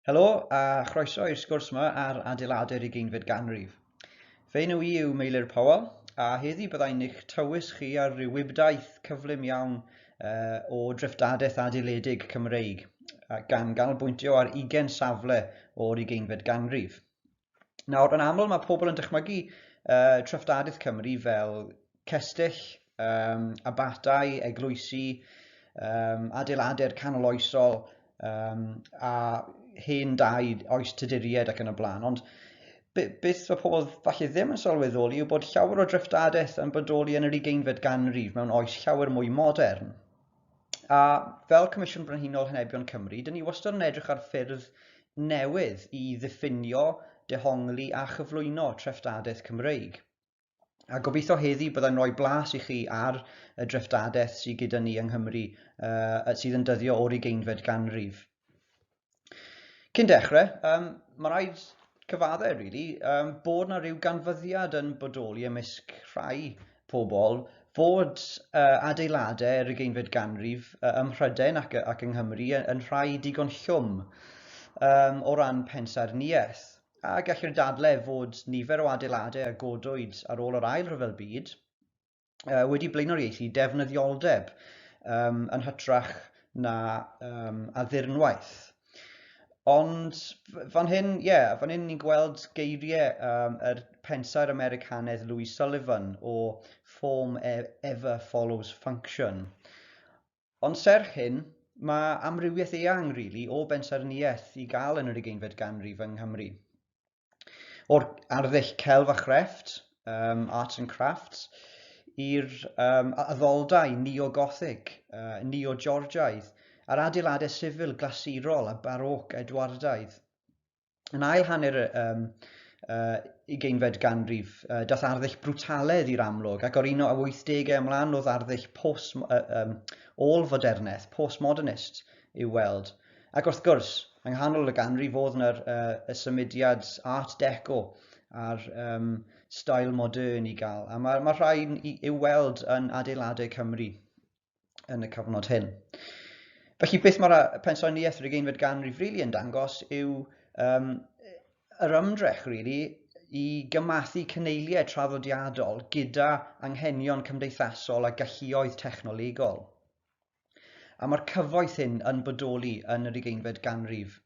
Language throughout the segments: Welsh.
Helo a chroeso i'r sgwrs yma ar adeiladau'r ugeinfed ganrif. Fe enw i yw Meilir Powell a heddi byddai'n eich tywys chi ar ryw wibdaith cyflym iawn uh, o dreftadaeth adeiledig Cymreig, gan ganolbwyntio ar ugain safle o'r ugeinfed ganrif. Nawr, yn aml mae pobl yn dychmygu uh, treftadaeth Cymru fel cestyll, um, abatai, eglwysi, um, adeiladau'r canoloesol um, a hen dai oes Tuduriaid ac yn y blaen. Ond beth mae pobl falle ddim yn sylweddoli yw bod llawer o dreftadaeth yn bodoli yn yr ugeinfed ganrif mewn oes llawer mwy modern. A fel Comisiwn Brenhinol Henebion Cymru, dyn ni wastad yn edrych ar ffyrdd newydd i ddiffinio, dehongli a chyflwyno treftadaeth Cymreig. A gobeithio heddi byddai'n rhoi blas i chi ar y dreftadaeth sydd gyda ni yng Nghymru uh, sydd yn dyddio o'r ugeinfed ganrif. Cyn dechrau, um, mae rhaid cyfaddau, really, um, bod na rhyw ganfyddiad yn bodoli ymysg rhai pobl fod uh, adeiladau yr ugeinfed ganrif uh, ym Mhrydain ac, ac yng Nghymru yn, yn rhai digon llwm um, o ran pensaernïaeth. A gellir dadle fod nifer o adeiladau a godwyd ar ôl yr Ail Rhyfel Byd uh, wedi blaenoriaethu defnyddioldeb um, yn hytrach na um, addurnwaith. Ond fan hyn, ie, yeah, fan hyn ni'n gweld geiriau um, yr pensaer Americanaidd Louis Sullivan o Form e-, Ever Follows Function. Ond serch hyn, mae amrywiaeth eang, really, o bensaernïaeth i gael yn yr ugeinfed ganrif yng Nghymru. O'r arddull celf a chrefft, um, arts and crafts, i'r um, addoldai neo-Gothic, uh, neo-Georgiaidd, a'r adeiladau sifil glasurol a baróc Edwardaidd. Yn ail hanner y um, uh, ugeinfed ganrif, uh, dath arddull brwtaledd i'r amlwg, ac o'r un o 80au ymlaen oedd arddull post, uh, um, ôl-fodernaeth, postmodernist, i'w weld. Ac wrth gwrs, yng nghanol y ganrif oedd yna'r uh, y symudiad Art Deco a'r um, style modern i gael. A mae, mae rhain i'w weld yn adeiladau Cymru yn y cyfnod hyn. Felly beth mae'r pensaernïaeth yr ugeinfed ganrif rili really yn dangos yw um, yr ymdrech really, i gymathu cyneiliau traddodiadol gyda anghenion cymdeithasol a galluoedd technolegol. A mae'r cyfoeth hyn yn bodoli yn yr ugeinfed ganrif.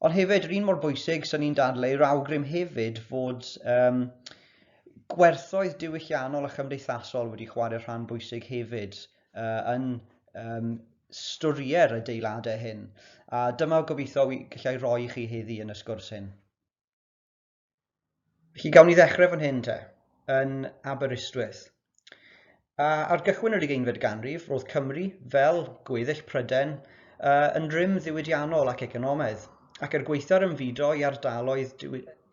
Ond hefyd, yr un mor bwysig, sy'n ni'n dadlau, yw'r awgrym hefyd fod um, gwerthoedd diwylliannol a chymdeithasol wedi chwarae rhan bwysig hefyd uh, yn um, storïau'r adeiladau hyn. A dyma gobeithio gallai roi i chi heddi yn y sgwrs hyn. Felly gawn ni ddechrau fan hyn te, yn Aberystwyth. A ar gychwyn yr ugeinfed ganrif, roedd Cymru, fel gweddill Prydain, uh, yn rym ddiwydiannol ac economaidd, ac er gwaetha'r ymfudo i ardaloedd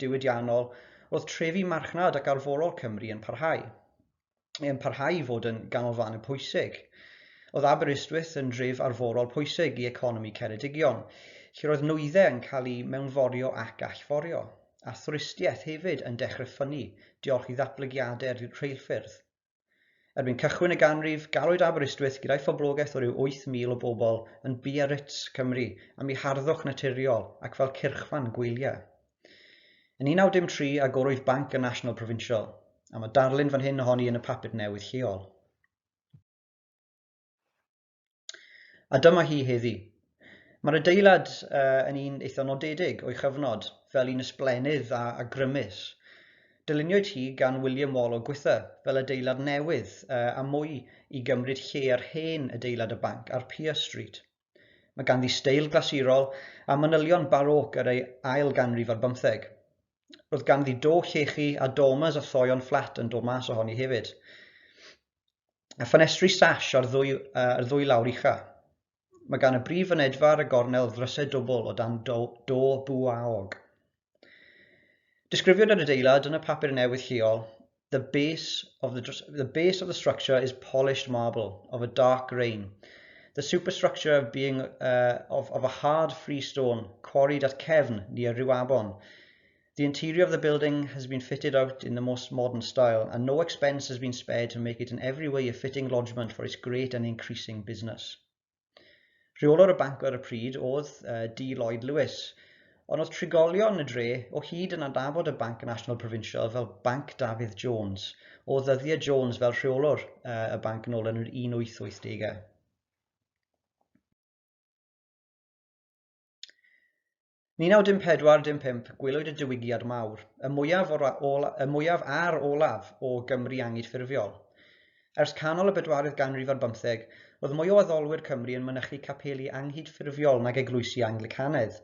diwydiannol, roedd trefi marchnad ac arforol Cymru yn parhau. yn parhau i fod yn ganolfannau pwysig. Oedd Aberystwyth yn dref arforol pwysig i economi Ceredigion, lle roedd nwyddau yn cael eu mewnforio ac allforio, a thwristiaeth hefyd yn dechrau ffynnu diolch i ddatblygiadau'r rheilffyrdd. Erbyn cychwyn y ganrif, galwyd Aberystwyth gyda'i phoblogaeth o ryw 8,000 o bobl yn Biarritz Cymru am ei harddwch naturiol ac fel cyrchfan gwyliau. Yn 1903, agorwyd banc y National Provincial, a mae darlun fan hyn ohoni yn y papur newydd lleol. A dyma hi heddi. Mae'r adeilad uh, yn un eitha nodedig o'i chyfnod, fel un ysblennydd a, a grymus. Dyluniwyd hi gan William Wall o Gwyther fel adeilad newydd uh, a mwy i gymryd lle ar hen adeilad y banc ar Pier Street. Mae ganddi steil glasurol a manylion Baróc ar ei ail ganrif ar bymtheg. Roedd ganddi do llechi a dormers a thoeon fflat yn dod mas ohoni hefyd. A ffenestri sash ar ddwy, uh, ar ddwy lawr ucha. Mae gan y brif fynedfa ar y gornel ddrysau dwbl o dan do, do bwaog. Disgrifiwyd yr adeilad yn y papur newydd lleol The base of the, the base of the structure is polished marble of a dark grain. The superstructure being uh, of, of a hard freestone quarried at Cefn near Ruabon. The interior of the building has been fitted out in the most modern style, and no expense has been spared to make it in every way a fitting lodgment for its great and increasing business. Rheolwr y banc ar y pryd oedd uh, D. Lloyd Lewis, Ond oedd trigolion y dre o hyd yn adnabod y Banc National Provincial fel Banc Dafydd Jones, o ddyddiau Jones fel rheolwr y banc yn ôl yn yr 1880au. 1914 dim 5, gwelwyd y diwygiad mawr, y mwyaf, o'r, ola, y mwyaf a'r olaf o Gymru angydffurfiol. Ers canol y bedwaredd ganrif ar bymtheg, roedd mwy o addolwyr Cymru yn mynychu capeli anghydffurfiol nag eglwysi Anglicanaidd,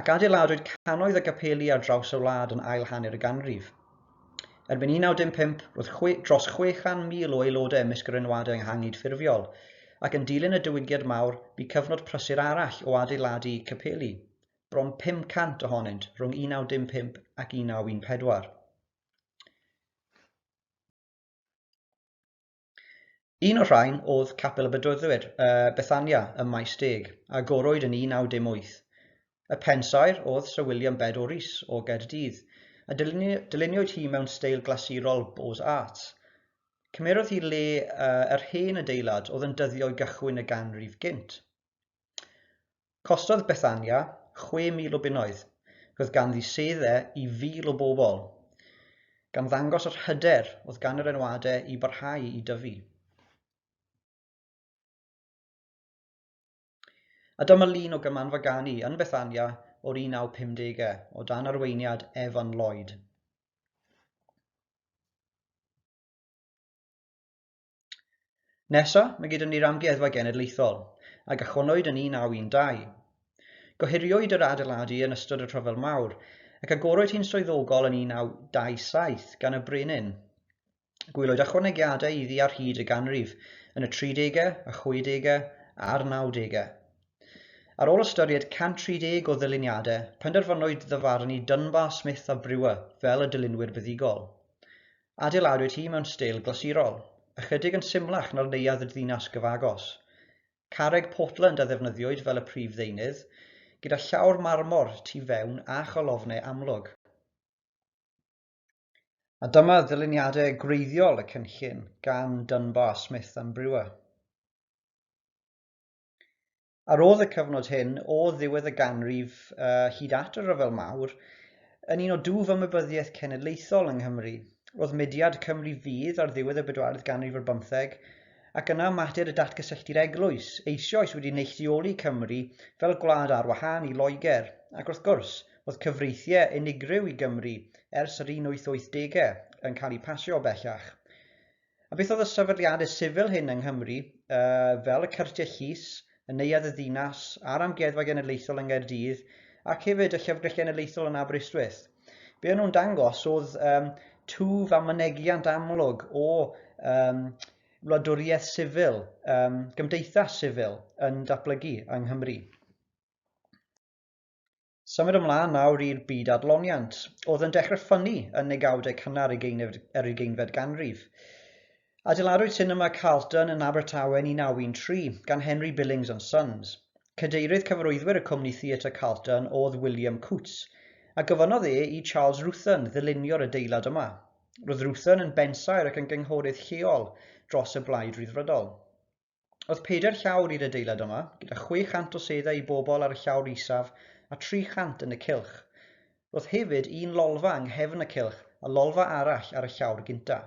ac adeiladwyd cannoedd o gapeli ar draws y wlad yn ail hanner y ganrif. Erbyn 1915, roedd chwe, dros 600,000 o aelodau ymysg yr enwadau anghydffurfiol, ac yn dilyn y diwygiad mawr, bu cyfnod prysur arall o adeiladu capeli, bron 500 ohonynt rhwng 1915 ac 1914. Un o'r rhain oedd Capel y Bedyddwyr, Bethania, ym Maes Deg, a agorwyd yn 1918. Y pensaer oedd Sir William Bedore Rees o Gaerdydd, a dyluniwyd hi mewn steil glasurol Beaux Arts. Cymerodd hi le yr hen adeilad oedd yn dyddio i gychwyn y ganrif gynt. Costodd Bethania 6,000 o bunnoedd, roedd ganddi seddau i 1,000 o bobl, gan ddangos yr hyder oedd gan yr enwadau i barhau i dyfu. A dyma lun o Gymanfa Ganu yn Bethania o'r 1950au, o dan arweiniad Evan Lloyd. Nesa, mae gyda ni'r Amgueddfa Genedlaethol, a gychwynnwyd yn 1912. Gohiriwyd yr adeiladu yn ystod y Rhyfel Mawr, ac agorwyd hi'n swyddogol yn 1927 gan y Brenin. Gwelwyd ychwanegiadau iddi ar hyd y ganrif, yn y 30au, y 60au a'r 90au. Ar ôl ystyried 130 o ddyluniadau, penderfynwyd ddyfarnu Dunbar, Smith a Brewer fel y dylunwyr buddugol. Adeiladwyd hi mewn steil glasurol, ychydig yn symlach na'r neuadd y ddinas gyfagos. Carreg Portland a ddefnyddiwyd fel y prif ddeunydd, gyda llawr marmor tu fewn a cholofnau amlwg. A dyma ddyluniadau gwreiddiol y cynllun gan Dunbar, Smith and Brewer. Ar ôl y cyfnod hyn, o ddiwedd y ganrif hyd at y Rhyfel Mawr, yn un o dwf ymwybyddiaeth cenedlaethol yng Nghymru. Roedd mudiad Cymru Fydd ar ddiwedd y bedwaredd ganrif ar bymtheg, ac yna mater y datgysylltu'r eglwys, eisoes wedi neilltuoli Cymru fel gwlad ar wahân i Loegr, ac wrth gwrs, roedd cyfreithiau unigryw i Gymru ers yr 1880au yn cael eu pasio bellach. A beth oedd y sefydliadau sifil hyn yng Nghymru, fel y Cyrtiau Llys, y Neuadd y Ddinas, a'r Amgueddfa Genedlaethol yng Nghaerdydd, ac hefyd y Llyfrgell Genedlaethol yn Aberystwyth? Be o'n nhw'n dangos oedd um, twf a mynegiant amlwg o um, wladwriaeth sifil, um, gymdeithas sifil yn datblygu yng Nghymru. Symud ymlaen nawr i'r byd adloniant, oedd yn dechrau ffynnu yn negawdau cynnar yr ugeinfed ganrif. Adeiladwyd sinema Carlton yn Abertawe yn 1913 gan Henry Billings and Sons. Cadeirydd cyfarwyddwyr y cwmni theatr Carlton oedd William Coutts, a gofynnodd e i Charles Ruthen ddylunio'r adeilad yma. Roedd Ruthen yn bensaer ac yn gynghorydd lleol dros y Blaid Ryddfrydol. Oedd pedair llawr i'r adeilad yma, gyda 600 o seddau i bobl ar y llawr isaf a 300 yn y cylch. Roedd hefyd un lolfa yng nghefn y cylch a lolfa arall ar y llawr gynta.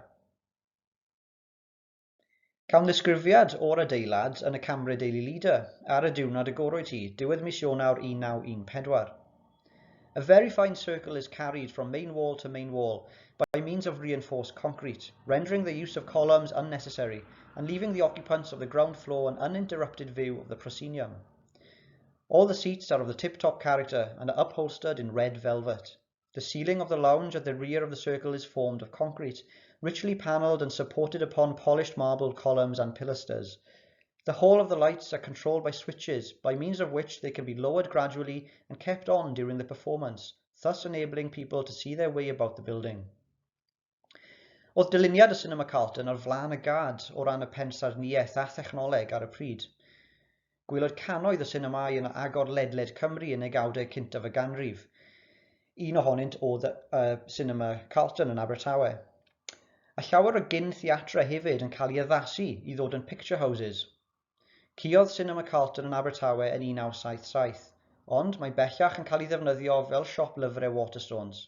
Cawn ddisgrifiad o'r adeilad yn y Cambre Daily Leader ar y diwrnod agorwyd hi, diwedd mis Ionawr 1914. A very fine circle is carried from main wall to main wall by means of reinforced concrete, rendering the use of columns unnecessary and leaving the occupants of the ground floor an uninterrupted view of the proscenium. All the seats are of the tip-top character and are upholstered in red velvet. The ceiling of the lounge at the rear of the circle is formed of concrete, richly panelled and supported upon polished marble columns and pilasters. The whole of the lights are controlled by switches, by means of which they can be lowered gradually and kept on during the performance, thus enabling people to see their way about the building. Oedd dyluniad y Cinema Carlton ar flaen y gad o ran y pensaernïaeth a thechnoleg ar y pryd. Gwelwyd cannoedd o sinemâu yn agor ledled Cymru yn negawdau cyntaf y ganrif. Un ohonynt oedd y Cinema Carlton yn Abertawe. A llawer o gyn-theatrau hefyd yn cael ei addasu i ddod yn picture houses. Caeodd Cinema Carlton yn Abertawe yn 1977. ond mae bellach yn cael ei ddefnyddio fel siop lyfrau Waterstones.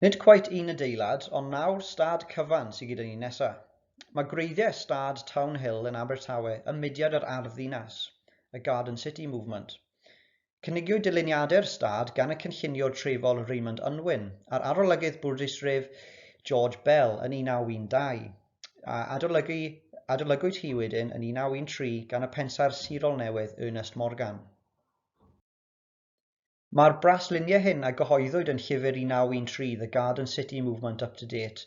Nid cweit un adeilad, ond nawr stad cyfan sydd gyda ni nesa. Mae gwreiddiau stad Town Hill yn Abertawe ym mudiad yr Ardd Ddinas, y Garden City Movement. Cynigiwyd dyluniadau'r stad gan y cynlluniwr trefol Raymond Unwin a'r arolygydd bwrdeistref George Bell yn 1912, a adolygu, adolygwyd hi wedyn yn 1913 gan y pensaer sirol newydd Ernest Morgan. Mae'r brasluniau hyn a gyhoeddwyd yn llyfr 1913 The Garden City Movement Up to Date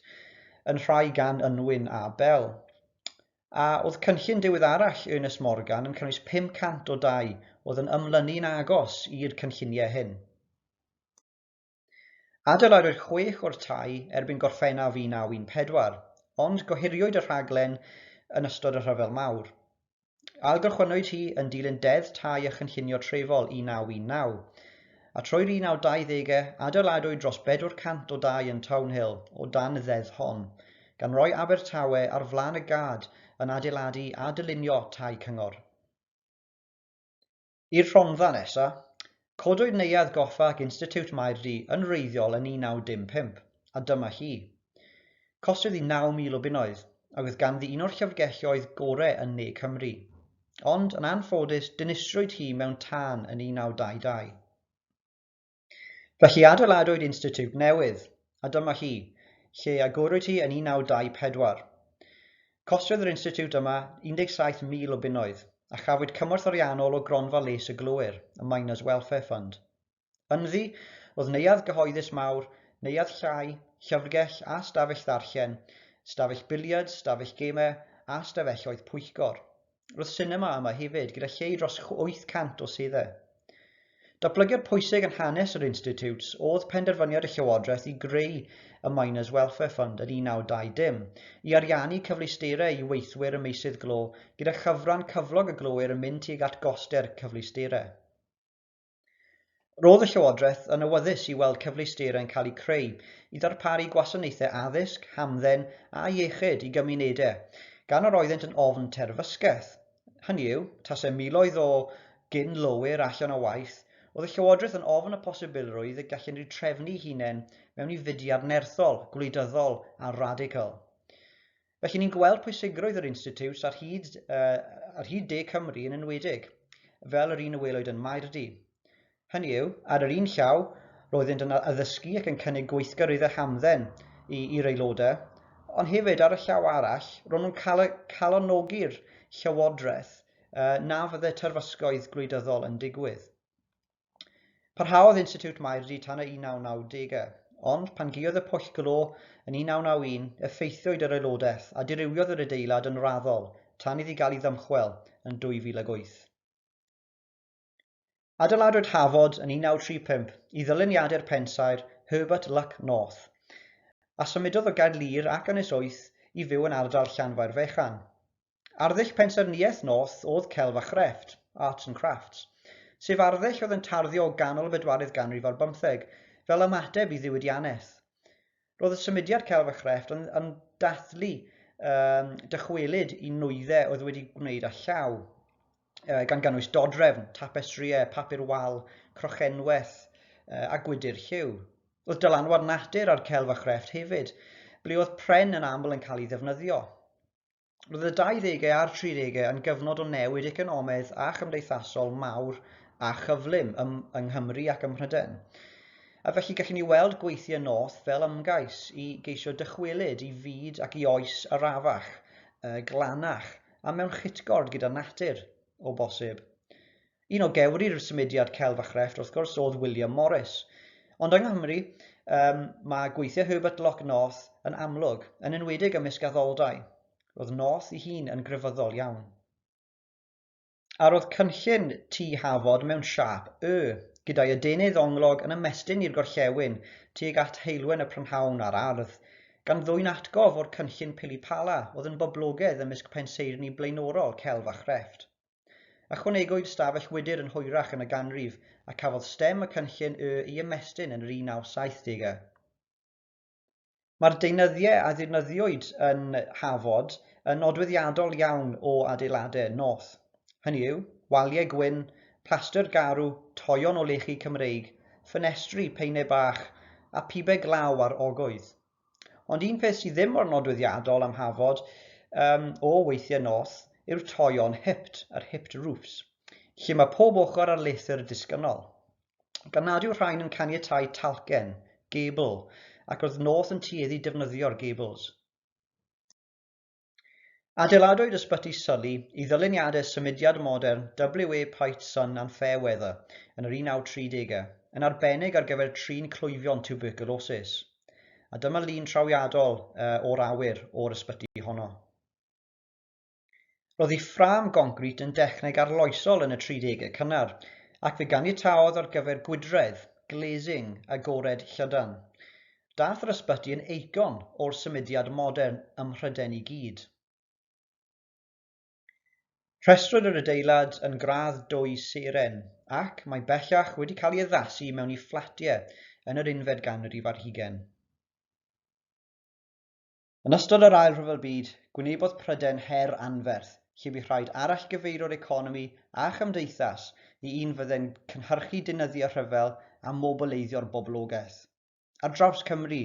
yn rhai gan Unwin a Bell. A oedd cynllun diweddarach Ernest Morgan yn cynnwys 500 o dai oedd yn ymlynu'n agos i'r cynlluniau hyn. Adeiladwyd chwech o'r tai erbyn Gorffennaf 1914, ond gohiriwyd y rhaglen yn ystod y Rhyfel Mawr. Ailgychwynnwyd hi yn dilyn Deddf Tai a Chynllunio Trefol 1919, a trwy'r 1920au adeiladwyd dros 400 o dai yn Town Hill o dan y ddeddf hon, gan roi Abertawe ar flaen y gad yn adeiladu a dylunio tai cyngor. I'r Rhondda nesa, codwyd Neuadd Goffa ac Institiwt Maerdy yn wreiddiol yn 1915, a dyma hi. Costiodd hi 9,000 o bunnoedd, ac oedd ganddi un o'r llyfrgelloedd gorau yn Ne Cymru. Ond, yn anffodus, dinistriwyd hi mewn tân yn 1922. Felly adeiladwyd institiwt newydd, a dyma hi, lle agorwyd hi yn 1924. Costiodd yr institiwt yma 17,000 o bunnoedd, a chafwyd cymorth ariannol o Gronfa Les y Glowyr, y Miners' Welfare Fund. Ynddi, roedd neuadd gyhoeddus mawr, neuadd llai, llyfrgell a stafell ddarllen, stafell billiards, stafell gemau a stafelloedd pwyllgor. Roedd sinema yma hefyd, gyda lle i dros 800 o seddau. Datblygiad pwysig yn hanes yr Institutes oedd penderfyniad y Llywodraeth i greu y Miners' Welfare Fund yn 1920, i ariannu cyfleusterau i weithwyr y meysydd glo gyda chyfran cyflog y glowyr yn mynd tuag at gostau'r cyfleusterau. Roedd y Llywodraeth yn awyddus i weld cyfleusterau'n cael eu creu i ddarparu gwasanaethau addysg, hamdden a iechyd i gymunedau, gan yr oeddent yn ofn terfysgaeth. Hynny yw, tasai miloedd o gyn-lowyr allan o waith, oedd y Llywodraeth yn ofn y posibilrwydd y gallen nhw trefnu eu hunain mewn i fudiad nerthol, gwleidyddol a radical. Felly ni'n gweld pwysigrwydd yr Institute ar hyd, ar hyd De Cymru yn enwedig, fel yr un y welwyd yn Maerdy. Hynny yw, ar yr un llaw, roeddynt yn addysgu ac yn cynnig gweithgareddau hamdden i'r aelodau, ond hefyd ar y llaw arall, ro'n nhw'n cael, calonogi'r llywodraeth na fydde terfysgoedd gwleidyddol yn digwydd. Parhaodd Institiwt Maerdy tan y 1990au, ond pan guodd y pwll glo yn 1991, effeithiwyd yr aelodaeth a dirywiodd yr adeilad yn raddol tan iddi gael ei ddymchwel yn 2008. Adeiladwyd Hafod yn 1935 i ddyluniadau'r pensaer Herbert Luck North, a symudodd o Gaerlŷr ac Ynys Wyth i fyw yn ardal Llanfairfechan. Arddull pensaernïaeth North oedd celf a chrefft, arts and crafts, sef arddull oedd yn tarddu o ganol y bedwaredd ganrif ar bymtheg, fel ymateb i ddiwydiannaeth. Roedd y symudiad celf a chrefft yn, yn dathlu dychwelyd i nwyddau oedd wedi gwneud â llaw, gan gynnwys dodrefn, tapestrïau, papur wal, crochenwaith a gwydr lliw. Roedd dylanwad natur ar celf a chrefft hefyd, ble oedd pren yn aml yn cael ei ddefnyddio. Roedd y 20au a'r 30au yn gyfnod o newid economaidd a chymdeithasol mawr a chyflym ym, yng Nghymru ac ym Mhrydain. A felly gallwn ni weld gweithiau North fel ymgais i geisio dychwelyd i fyd ac i oes arafach, glanach, a mewn chytgord gyda natur, o bosib. Un o gewri'r symudiad celf a chrefft, wrth gwrs, oedd William Morris. Ond yng Nghymru, mae gweithiau Herbert Locke North yn amlwg, yn enwedig ymysg addoldai. Roedd North ei hun yn grefyddol iawn. A roedd cynllun Tŷ Hafod mewn siâp Y, gyda'i adenydd onglog yn ymestyn i'r gorllewin tuag at heulwen y prynhawn a'r ardd, gan ddwyn atgof o'r cynllun pili-pala oedd yn boblogaidd ymysg penseirni blaenorol celf a chrefft. Ychwanegwyd stafell wydr yn hwyrach yn y ganrif a cafodd stem y cynllun Y ei ymestyn yn yr 1970au. Mae'r deunyddiau a ddefnyddiwyd yn Hafod yn nodweddiadol iawn o adeiladau North. Hynny yw, waliau gwyn, plastr garw, toeon o lechi Cymreig, ffenestri peinau bach, a pibau glaw ar ogwydd. Ond un peth sydd ddim mor nodweddiadol am Hafod um, o weithiau North yw'r toeon hipped, yr hipped roofs, lle mae pob ochr ar lethr disgynnol. Gan nad yw'r rhain yn caniatáu talcen, gable, ac roedd North yn tueddu defnyddio'r gables. Adeiladwyd Ysbyty Sully i ddyluniadau symudiad modern W A Pite Sun and Fairweather yn yr 1930au, yn arbennig ar gyfer trin clwyfion tuberculosis. A dyma lun trawiadol o'r awyr o'r ysbyty honno. Roedd ei ffrâm goncrit yn dechneg arloesol yn y 30au cynnar, ac fe ganiataodd ar gyfer gwydredd, glazing, agored llydan. Daeth yr ysbyty yn eicon o'r symudiad modern ym Mhrydain i gyd. Rhestrwyd yr adeilad yn gradd dwy seren ac mae bellach wedi cael ei addasu mewn i fflatiau yn yr unfed ganrif ar hugain. Yn ystod yr Ail Rhyfel Byd, gwynebodd Prydain her anferth, lle bu rhaid arallgyfeirio'r economi a chymdeithas i un fydde'n cynhyrchu deunyddiau rhyfel a mobileiddio'r boblogaeth. Ar draws Cymru,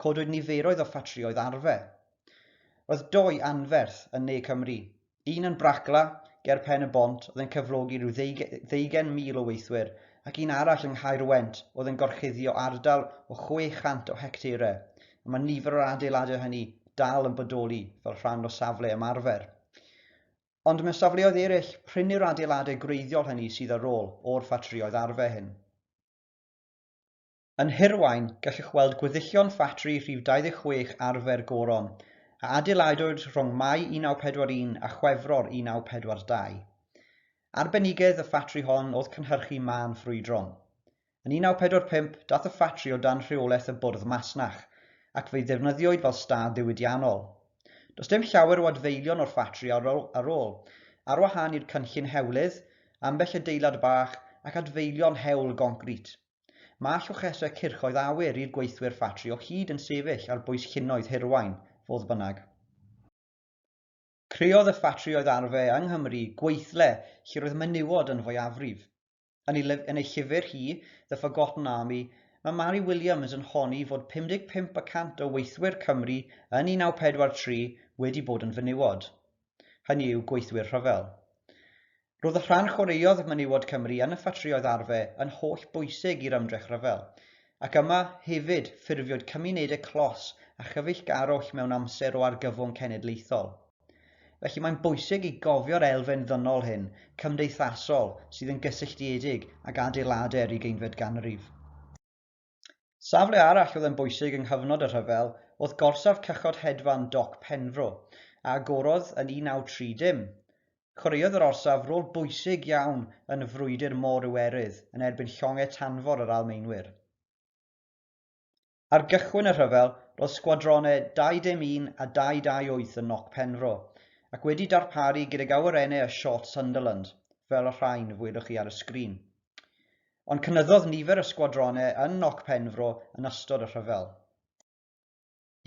codwyd niferoedd o ffatrïoedd arfe. Roedd dou anferth yn ne Cymru, Un yn Bracla, ger Pen y Bont, oedd yn cyflogi rhyw ddeugain mil o weithwyr, ac un arall yng Nghaerwent oedd yn gorchuddio ardal o 600 o hecterau, a mae nifer o'r adeiladau hynny dal yn bodoli fel rhan o safle ymarfer. Ond mewn safleoedd eraill, prin yw'r adeiladau gwreiddiol hynny sydd ar ôl o'r ffatrïoedd arfer hyn. Yn Hirwaun, gallwch weld gweddillion ffatri rhif 26 Arfer Goron, a adeiladwyd rhwng Mai 1941 a Chwefror 1942. Arbenigedd y ffatri hon oedd cynhyrchu mân ffrwydron. Yn 1945, daeth y ffatri o dan rheolaeth y Bwrdd Masnach, ac fe'i ddefnyddiwyd fel stad ddiwydiannol. Does dim llawer o adfeilion o'r ffatri ar ôl, ar wahân i'r cynllun hewlydd, ambell adeilad bach ac adfeilion hewl goncrit. Mae llochesau cyrchoedd awyr i'r gweithwyr ffatri o hyd yn sefyll ar bwys llynnoedd Hirwaun, fodd bynnag. Creodd y ffatrïoedd arfe yng Nghymru gweithle lle roedd menywod yn fwyafrif. Yn ei, yn ei llyfr hi, The Forgotten Army, mae Mari Williams yn honni fod 55 y cant o weithwyr Cymru yn 1943 wedi bod yn fenywod. Hynny yw, gweithwyr rhyfel. Roedd y rhan chwaraeodd menywod Cymru yn y ffatrïoedd arfe yn holl bwysig i'r ymdrech ryfel, ac yma, hefyd, ffurfiwyd cymunedau clos a chyfeillgarwch mewn amser o argyfwng cenedlaethol. Felly mae'n bwysig i gofio'r elfen ddynol hyn, cymdeithasol, sydd yn gysylltiedig ag adeiladau'r ugeinfed ganrif. Safle arall oedd yn bwysig yng nghyfnod y rhyfel oedd gorsaf cychod hedfan Doc Penfro, a agorodd yn 1930. Chwaraeodd yr orsaf rôl bwysig iawn yn frwydr Môr Iwerydd yn erbyn llongau tanfor yr Almaenwyr. Ar gychwyn y rhyfel, roedd sgwadronau 201 a 228 yn Noc Penfro, ac wedi darparu gydag awyrennau y Short Sunderland, fel y rhain welwch chi ar y sgrin. Ond cynyddodd nifer y sgwadronau yn Noc Penfro yn ystod y rhyfel.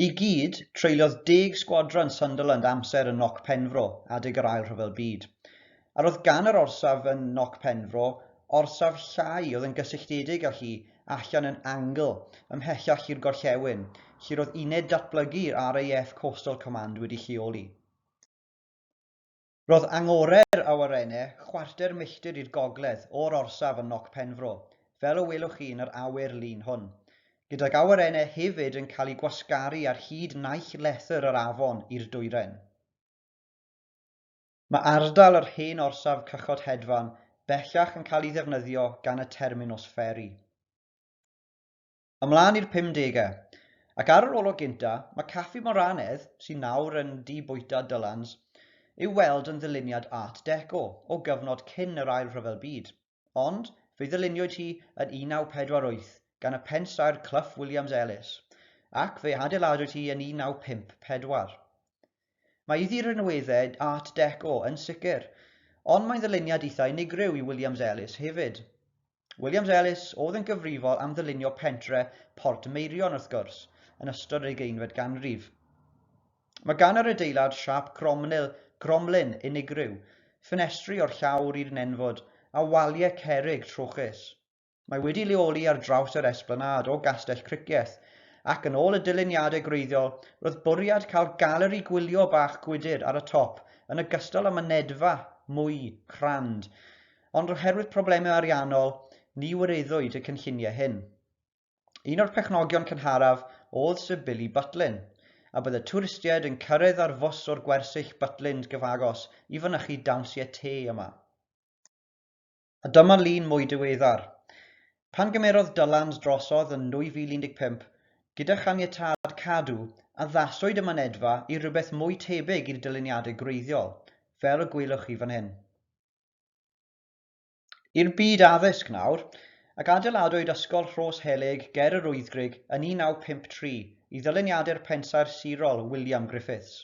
I gyd, treuliodd deg sgwadron Sunderland amser yn Noc Penfro adeg yr Ail Rhyfel Byd. A roedd gan yr orsaf yn Noc Penfro orsaf llai oedd yn gysylltiedig â hi allan yn Angle, ymhellach i'r gorllewin, lle roedd uned datblygu'r RAF Coastal Command wedi lleoli. Roedd angore'r awyrennau chwarter milltir i'r gogledd o'r orsaf yn Noc Penfro, fel y welwch chi yn yr awyr-lun hwn, gydag awyrennau hefyd yn cael eu gwasgaru ar hyd naill lethr yr afon i'r dwyrain. Mae ardal yr hen orsaf cychod hedfan bellach yn cael ei ddefnyddio gan y terminws fferi. Ymlaen i'r pumdegau. Ac ar yr olwg gynta, mae Caffi Moranedd, sy'n nawr yn dŷ bwyta Dylan's, i'w weld yn ddyluniad Art Deco o gyfnod cyn yr Ail Rhyfel Byd. Ond, fe ddyluniwyd hi yn 1948 gan y pensaer Clough Williams-Ellis, ac fe adeiladwyd hi yn 1954. Mae iddi rinweddau Art Deco, yn sicr, ond mae'n ddyluniad eitha unigryw i Williams-Ellis hefyd. Williams-Ellis oedd yn gyfrifol am ddylunio pentre Portmeirion, wrth gwrs, yn ystod yr ugeinfed ganrif. Mae gan yr adeilad siâp cromlin unigryw, ffenestri o'r llawr i'r nenfwd, a waliau cerrig trwchus. Mae wedi leoli ar draws yr esplanâd o Gastell Cricieth, ac yn ôl y dyluniadau gwreiddiol, roedd bwriad cael galeri gwylio bach gwydr ar y top yn ogystal â mynedfa mwy crand, ond oherwydd problemau ariannol, ni wireddwyd y cynlluniau hyn. Un o'r pechnogion cynharaf oedd Sir Billy Butlin, a bydde twristiaid yn cyrraedd ar fws o'r gwersyll Butlins gyfagos i fynychu dawnsiau te yma. A dyma lun mwy diweddar. Pan gymerodd Dylan's drosodd yn 2015, gyda chaniatâd Cadw, addaswyd y mynedfa i rywbeth mwy tebyg i'r dyluniadau gwreiddiol, fel y gwelwch chi fan hyn. I'r byd addysg nawr, ac adeiladwyd Ysgol Rhos Helyg ger yr Wyddgrug yn 1953 i ddyluniadau'r pensaer sirol William Griffiths.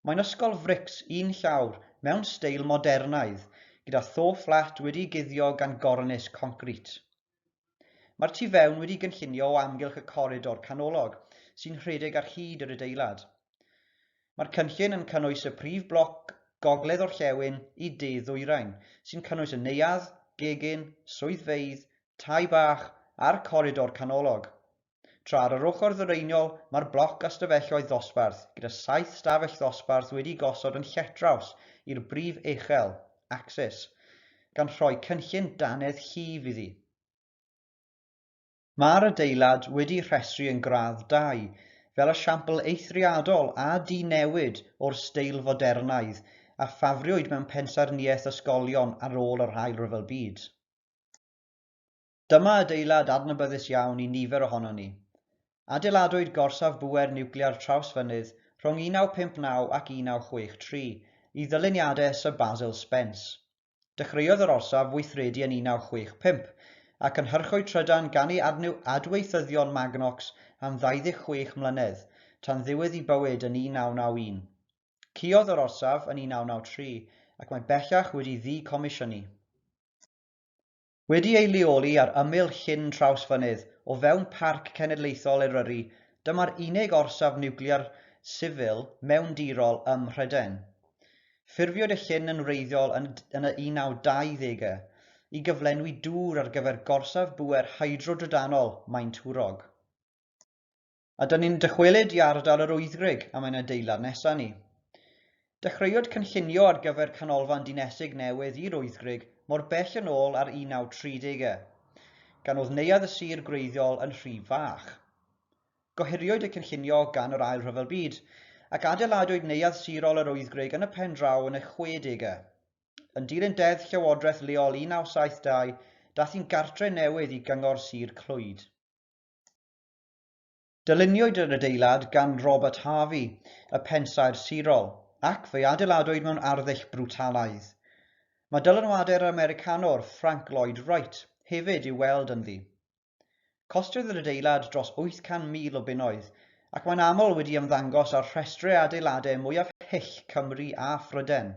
Mae'n ysgol frics un llawr mewn steil modernaidd, gyda tho fflat wedi'i guddio gan gornis concrit. Mae'r tu fewn wedi'i gynllunio o amgylch y coridor canolog, sy'n rhedeg ar hyd yr adeilad. Mae'r cynllun yn cynnwys y prif bloc gogledd-orllewin i de-ddwyrain, sy'n cynnwys y neuadd, gegin, swyddfeydd, tai bach a'r coridor canolog. Tra ar yr ochr ddwyreiniol mae'r bloc ystafelloedd ddosbarth, gyda saith stafell ddosbarth wedi'u gosod yn lletraws i'r brif echel, axis, gan rhoi cynllun dannedd llif iddi. Mae'r adeilad wedi'i rhestru yn Gradd Dau, fel esiampl eithriadol a di-newid o'r steil fodernaidd a ffafriwyd mewn pensaernïaeth ysgolion ar ôl yr Ail Ryfel Byd. Dyma adeilad adnabyddus iawn i nifer ohonon ni. Adeiladwyd gorsaf bŵer niwclear Trawsfynydd rhwng 1959 ac 1963 i ddyluniadau Sir Basil Spence. Dechreuodd yr orsaf weithredu yn 1965, a cynhyrchwyd trydan gan ei adweithyddion Magnox am 26 mlynedd, tan ddiwedd ei bywyd yn 1991. Caeodd yr orsaf yn 1993 ac mae bellach wedi ddicomisiynu. Wedi ei leoli ar ymyl Llyn Trawsfynydd, o fewn Parc Cenedlaethol Eryri, dyma'r unig orsaf niwclear sifil mewndirol ym Mhrydain. Ffurfiwyd y llyn yn wreiddiol yn yn y 1920au i gyflenwi dŵr ar gyfer gorsaf bŵer hydrodrydanol Maentwrog. A dyn ni'n dychwelyd i ardal yr Wyddgrug am ein adeilad nesaf ni. Dechreuwyd cynllunio ar gyfer canolfan dinesig newydd i'r Wyddgrug mor bell yn ôl â'r 1930au, gan oedd neuadd y sir gwreiddiol yn rhy fach. Gohiriwyd y cynllunio gan yr Ail Rhyfel Byd, ac adeiladwyd neuadd sirol yr Wyddgrug yn y pen draw yn y 60au. Yn dilyn Deddf Llywodraeth Leol 1972, daeth hi'n gartre newydd i Gyngor Sir Clwyd. Dyluniwyd yr adeilad gan Robert Harvey, y pensaer sirol, ac fe'i adeiladwyd mewn arddull brwtalaidd. Mae dylanwadau'r Americanwr Frank Lloyd Wright hefyd i'w weld ynddi. Costiodd yr adeilad dros 800,000 o bunnoedd, ac mae'n aml wedi ymddangos ar rhestrau adeiladau mwyaf hyll Cymru a Phrydain.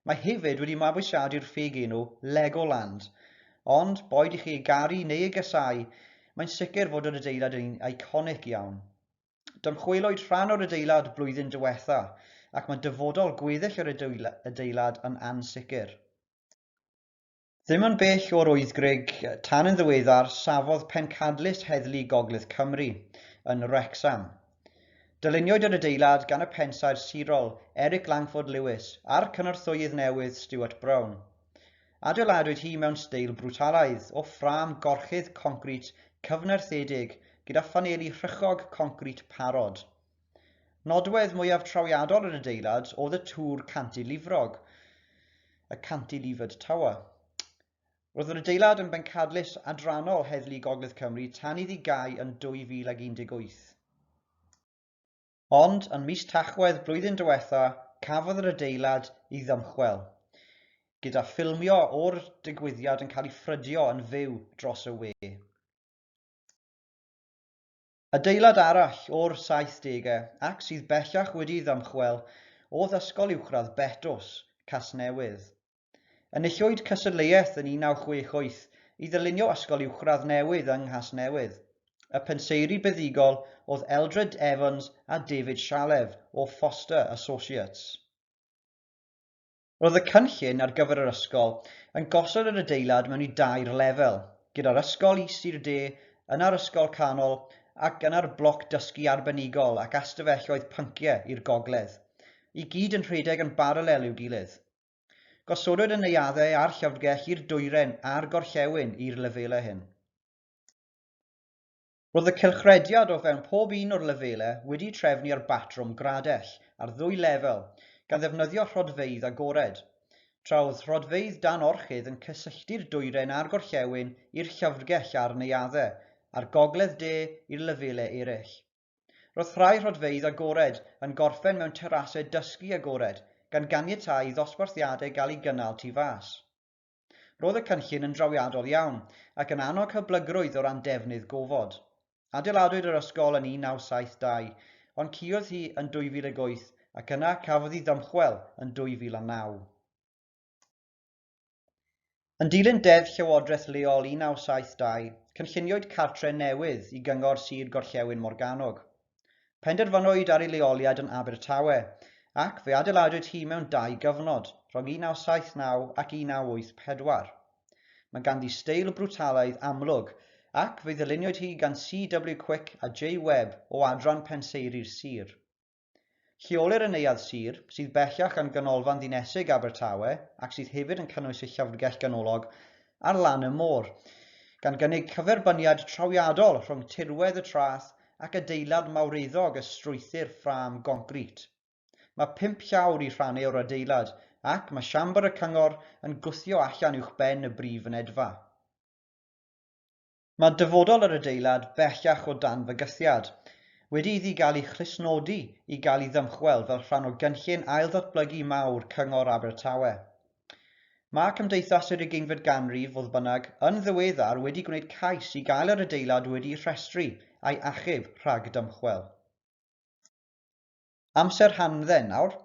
Mae hefyd wedi mabwysiadu'r ffug enw Legoland. Ond, boed i chi ei garu neu ei gasáu, mae'n sicr fod yr adeilad yn un eiconic iawn. Dymchwelwyd rhan o'r adeilad blwyddyn diwetha, ac mae dyfodol gweddill yr adeilad yn ansicr. Ddim yn bell o'r Wyddgrug, tan yn ddiweddar, safodd pencadlys Heddlu Gogledd Cymru yn Wrecsam. Dyluniwyd yr adeilad gan y pensaer sirol Eric Langford Lewis a'r cynorthwyydd newydd Stuart Brown. Adeiladwyd hi mewn steil brwtalaidd o ffrâm gorchudd concrit cyfnerthedig gyda phaneli rhychog concrit parod. Nodwedd mwyaf trawiadol yr adeilad oedd y tŵr cantilifrog, y Cantilevered Tower. Roedd yr adeilad yn bencadlys adrannol Heddlu Gogledd Cymru tan iddi gau yn 2018. Ond, yn mis Tachwedd blwyddyn diwetha, cafodd yr adeilad ei ddymchwel, gyda ffilmio o'r digwyddiad yn cael ei ffrydio yn fyw dros y we. Adeilad arall o'r saithdegau ac sydd bellach wedi'i ddymchwel oedd Ysgol Uwchradd Betws, Casnewydd. Enillwyd cystadleuaeth yn 1968 i ddylunio ysgol uwchradd newydd yng Nghasnewydd. Y penseiri buddugol oedd Eldred Evans a David Shalev o Foster Associates. Roedd y cynllun ar gyfer yr ysgol yn gosod yr adeilad mewn i dair lefel, gyda'r ysgol is i'r de, yna'r ysgol canol ac yna'r bloc dysgu arbenigol ac astafelloedd pynciau i'r gogledd, i gyd yn rhedeg yn baralel i'w gilydd. Gosodwyd y neuaddau a'r llyfrgell i'r dwyrain a'r gorllewin i'r lefelau hyn. Roedd y cylchrediad o fewn pob un o'r lefelau wedi'u trefnu ar batrwm gradell ar ddwy lefel, gan ddefnyddio rhodfeydd agored, tra oedd rhodfeydd dan orchudd yn cysylltu'r dwyrain a'r gorllewin i'r llyfrgell a'r neuaddau, a'r gogledd-de i'r lefelau eraill. Roedd rhai rhodfeydd agored yn gorffen mewn terasau dysgu agored, gan ganiatáu i ddosbarthiadau gael eu gynnal tu fas. Roedd y cynllun yn drawiadol iawn ac yn annog hyblygrwydd o ran defnydd gofod. Adeiladwyd yr ysgol yn 1972, ond cuodd hi yn 2008 ac yna cafodd hi ddymchwel yn 2009. Yn dilyn Deddf Llywodraeth Leol 1972, cynlluniwyd cartre newydd i Gyngor Sir Gorllewin Morgannwg. Penderfynwyd ar ei leoliad yn Abertawe, ac fe adeiladwyd hi mewn dau gyfnod, rhwng 1979 ac 1984. Mae ganddi steil brwtalaidd amlwg, ac fe ddyluniwyd hi gan CW Quick a J Webb o adran penseiri'r sir. Lleolir y Neuadd Sir, sydd bellach yn ganolfan ddinesig Abertawe ac sydd hefyd yn cynnwys y Llyfrgell Ganolog, ar lan y môr, gan gynnig cyferbyniad trawiadol rhwng tirwedd y traeth ac adeilad mawreddog y strwythur ffrâm goncrit. Mae pump llawr i rhannau o'r adeilad ac mae siambr y cyngor yn gwthio allan uwchben y brif fynedfa. Mae dyfodol yr adeilad bellach o dan fygythiad, wedi iddi gael ei chlustnodi i gael ei ddymchwel fel rhan o gynllun ail-ddatblygu mawr Cyngor Abertawe. Mae Cymdeithas yr Ugeinfed Ganrif, fodd bynnag, yn ddiweddar wedi gwneud cais i gael yr adeilad wedi'i rhestru a'i achub rhag dymchwel. Amser hamdden nawr,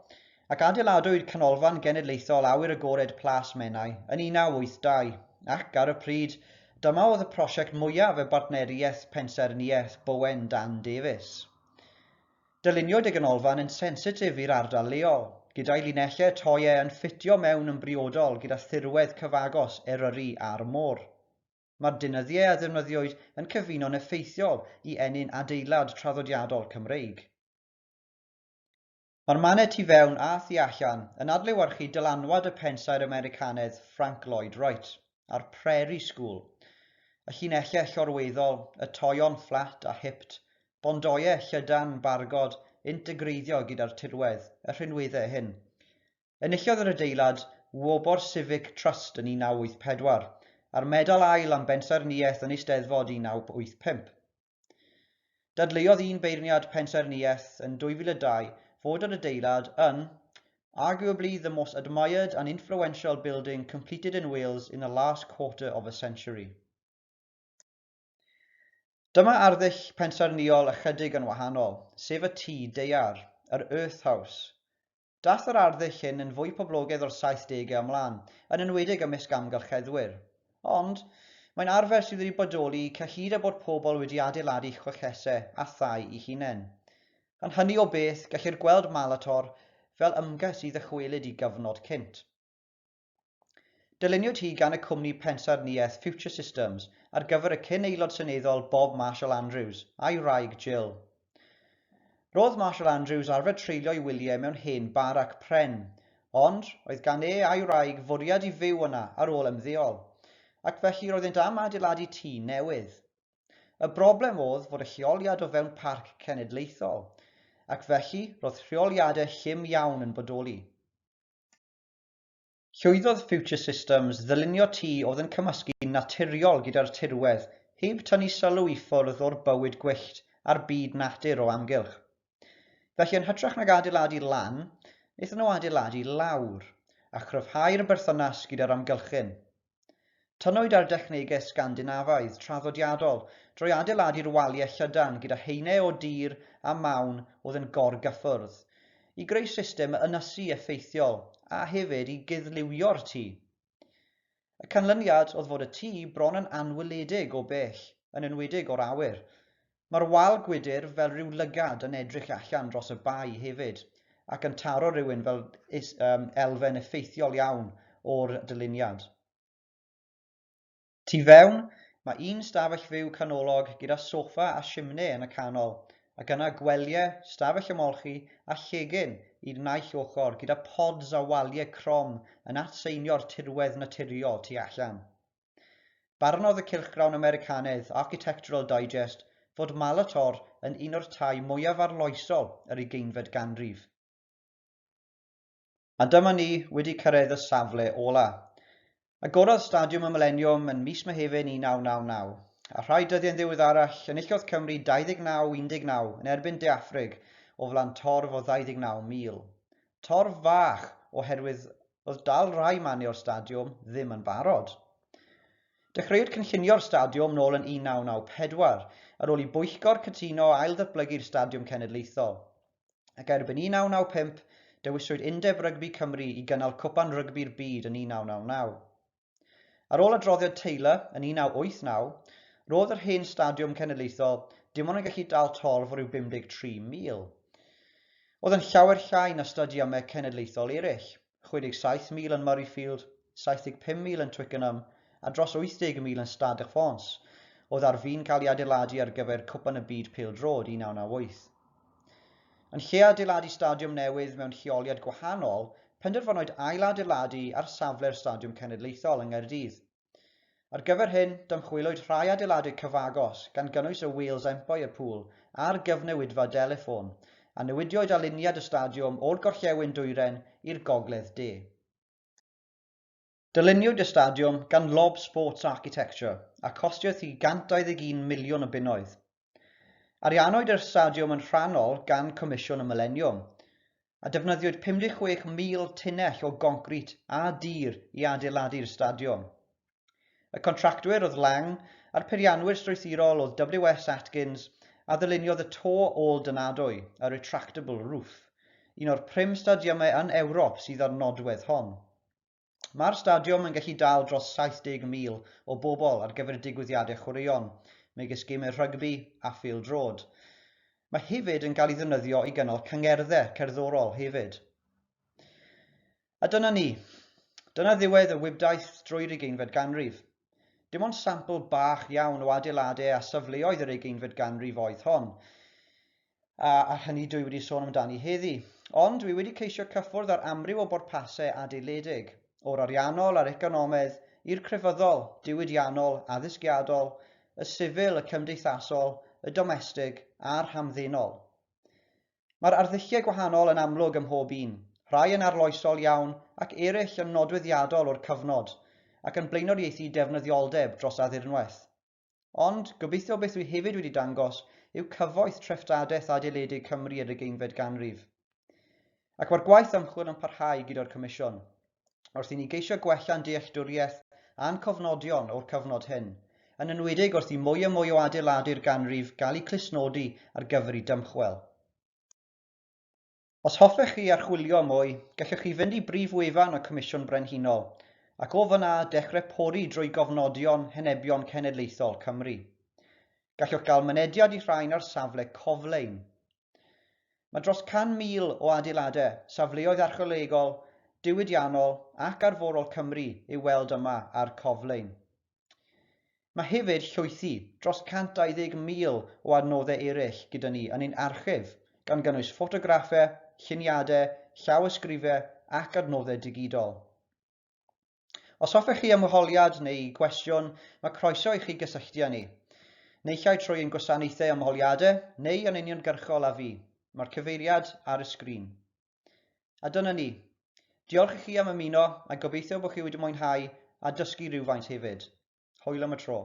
ac adeiladwyd Canolfan Genedlaethol Awyr Agored Plas Menai yn 1982, ac ar y pryd, dyma oedd y prosiect mwyaf y bartneriaeth pensaernïaeth Bowen Dan Davies. Dyluniwyd y ganolfan yn sensitif i'r ardal leol, gyda'i linellau toeau yn ffitio mewn yn briodol gyda thirwedd cyfagos Eryri a'r môr. Mae'r deunyddiau a ddefnyddiwyd yn cyfuno'n effeithiol i ennyn adeilad traddodiadol Cymreig. Mae'r mannau tu fewn a thu allan yn adlewyrchu dylanwad y pensaer Americanaidd Frank Lloyd Wright a'r Prairie School, y llinellau llorweddol, y toeon fflat a hipped, bondoeau llydan, bargod, integreiddio gyda'r tirwedd, y rhinweddau hyn. Enillodd yr adeilad Wobr Civic Trust yn 1984, a'r medal ail am bensaernïaeth yn Eisteddfod 1985. Dadleuodd un beirniad pensaernïaeth yn 2002 fod yr adeilad yn arguably the most admired and influential building completed in Wales in the last quarter of a century. Dyma arddull pensaernïol ychydig yn wahanol, sef y tŷ daear, yr Earth House. Daeth yr arddull hyn yn fwy poblogaidd o'r saithdegau ymlaen, yn enwedig ymysg amgylcheddwyr. Ond, mae'n arfer sydd wedi bodoli cyhyd â bod pobl wedi adeiladu chwechesau a thai eu hunain. Yn hynny o beth, gellir gweld Malator fel ymgais i ddychwelyd i gyfnod cynt. Dyluniwyd hi gan y cwmni pensaernïaeth Future Systems ar gyfer y cyn-Aelod Seneddol Bob Marshall Andrews a'i wraig Jill. Roedd Marshall Andrews arfer treulio'i wyliau mewn hen barac pren, ond roedd gan e a'i wraig fwriad i fyw yna ar ôl ymddeol, ac felly roeddent am adeiladu tŷ newydd. Y broblem oedd fod y lleoliad o fewn parc cenedlaethol, ac felly roedd rheoliadau llym iawn yn bodoli. Llwyddodd Future Systems ddylunio tŷ oedd yn cymysgu'n naturiol gyda'r tirwedd heb tynnu sylw i ffwrdd o'r bywyd gwyllt a'r byd natur o amgylch. Felly yn hytrach nag adeiladu lan, wnaethon nhw adeiladu lawr, a chryfhau'r berthynas gyda'r amgylchyn. Tynnwyd ar dechnegau Sgandinafaidd traddodiadol drwy adeiladu'r waliau llydan gyda haenau o dir a mawn oedd yn gorgyffwrdd, i greu system ynysu effeithiol a hefyd i guddliwio'r tŷ. Y canlyniad oedd fod y tŷ bron yn anweledig o bell, yn enwedig o'r awyr. Mae'r wal gwydr fel rhyw lygad yn edrych allan dros y bae hefyd, ac yn taro rhywun fel is, um, elfen effeithiol iawn o'r dyluniad. Tu fewn, mae un stafell fyw canolog gyda soffa a simne yn y canol, ac yna gwelyau, stafell ymolchi a chegin i'r naill ochr gyda pods a waliau crom yn atseinio'r tirwedd naturiol tu allan. Barnodd y cylchgrawn Americanaidd Architectural Digest fod Malator yn un o'r tai mwyaf arloesol yr ugeinfed ganrif. A dyma ni wedi cyrraedd y safle ola. Agorodd Stadiwm y Mileniwm yn mis Mehefin 1999, a rhai dyddiau'n ddiweddarach enillodd Cymru 29-19 yn erbyn De Affrig o flaen torf o 29,000. Torf fach oherwydd oedd dal rhai mannau o'r stadiwm ddim yn barod. Dechreuwyd cynllunio'r stadiwm nôl yn 1994, ar ôl i bwyllgor cytuno ail-ddatblygu'r Stadiwm Cenedlaethol. Ac erbyn 1995, dewiswyd Undeb Rygbi Cymru i gynnal Cwpan Rygbi'r Byd yn 1999. Ar ôl adroddiad Taylor yn 1989, roedd yr hen stadiwm cenedlaethol dim ond yn gallu dal torf o ryw 53,000. Oedd yn llawer llai na stadiymau cenedlaethol eraill, 67,000 yn Murrayfield, 75,000 yn Twickenham a dros 80,000 yn Stade de France, oedd ar fin cael ei adeiladu ar gyfer Cwpan y Byd Pêl-droed 1998. Yn lle adeiladu stadiwm newydd mewn lleoliad gwahanol, penderfynwyd ailadeiladu ar safle'r Stadiwm Cenedlaethol yng Nghaerdydd. Ar gyfer hyn, dymchwelwyd rhai adeiladau cyfagos, gan gynnwys y Wales Empire Pool a'r gyfnewidfa deliffôn, a newidiwyd aliniad y stadiwm o'r gorllewin dwyrain i'r gogledd de. Dyluniwyd y stadiwm gan Lobb Sports Architecture a costiodd hi 121 miliwn o bunnoedd. Ariannwyd yr stadiwm yn rhannol gan Comisiwn y Mileniwm, a defnyddiwyd 56,000 tunnell o goncrit a dur i adeiladu'r stadiwm. Y contractwyr oedd Lang a'r peirianwyr strwythurol oedd WS Atkins a ddyluniodd y to ôl-dynadwy, y retractable roof, un o'r prim stadiymau yn Ewrop sydd â'r nodwedd hon. Mae'r stadiwm yn gallu dal dros 70,000 o bobl ar gyfer digwyddiadau chwaraeon, megis gemau rygbi a phêl-droed. Mae hefyd yn cael ei ddefnyddio i gynnal cyngerddau cerddorol hefyd. A dyna ni. Dyna ddiwedd y wibdaith drwy'r ugeinfed ganrif. Dim ond sampl bach iawn o adeiladau a safleoedd yr ugeinfed ganrif oedd hon. A, a hynny dwi wedi sôn amdani heddi. Ond dwi wedi ceisio cyffwrdd ar amryw o bwrpasau adeiledig, o'r ariannol a'r economaidd i'r crefyddol, diwydiannol, addysgiadol, y sifil, y cymdeithasol, y domestig a'r hamddenol. Mae'r arddulliau gwahanol yn amlwg ym mhob un, rhai yn arloesol iawn ac eraill yn nodweddiadol o'r cyfnod, ac yn blaenoriaethu defnyddioldeb dros addurnwaith. Ond, gobeithio beth dwi hefyd wedi dangos yw cyfoeth treftadaeth adeiledig Cymru yr ugeinfed ganrif. Ac mae'r gwaith ymchwil yn parhau gyda'r Comisiwn, wrth i ni geisio gwella'n dealltwriaeth a'n cofnodion o'r cyfnod hyn, yn enwedig wrth i mwy a mwy o adeiladu'r ganrif gael eu clustnodi ar gyfer eu dymchwel. Os hoffech chi archwilio mwy, gallwch chi fynd i brif wefan y Comisiwn Brenhinol, ac o fan'na dechrau pori drwy gofnodion Henebion Cenedlaethol Cymru. Gallwch gael mynediad i rhain ar safle Coflein. Mae dros 100,000 o adeiladau, safleoedd archeolegol, diwydiannol ac arforol Cymru i'w weld yma ar Coflein. Mae hefyd llwythi, dros 120,000 o adnoddau eraill gyda ni yn ein archif, gan gynnwys ffotograffau, lluniadau, llawysgrifau ac adnoddau digidol. Os hoffech chi ymholiad neu gwestiwn, mae croeso i chi gysylltu â ni. Naill ai trwy ein gwasanaethau ymholiadau neu yn uniongyrchol â fi. Mae'r cyfeiriad ar y sgrin. A dyna ni. Diolch i chi am ymuno a gobeithio bod chi wedi mwynhau a dysgu rhywfaint hefyd. Hwyl am y tro.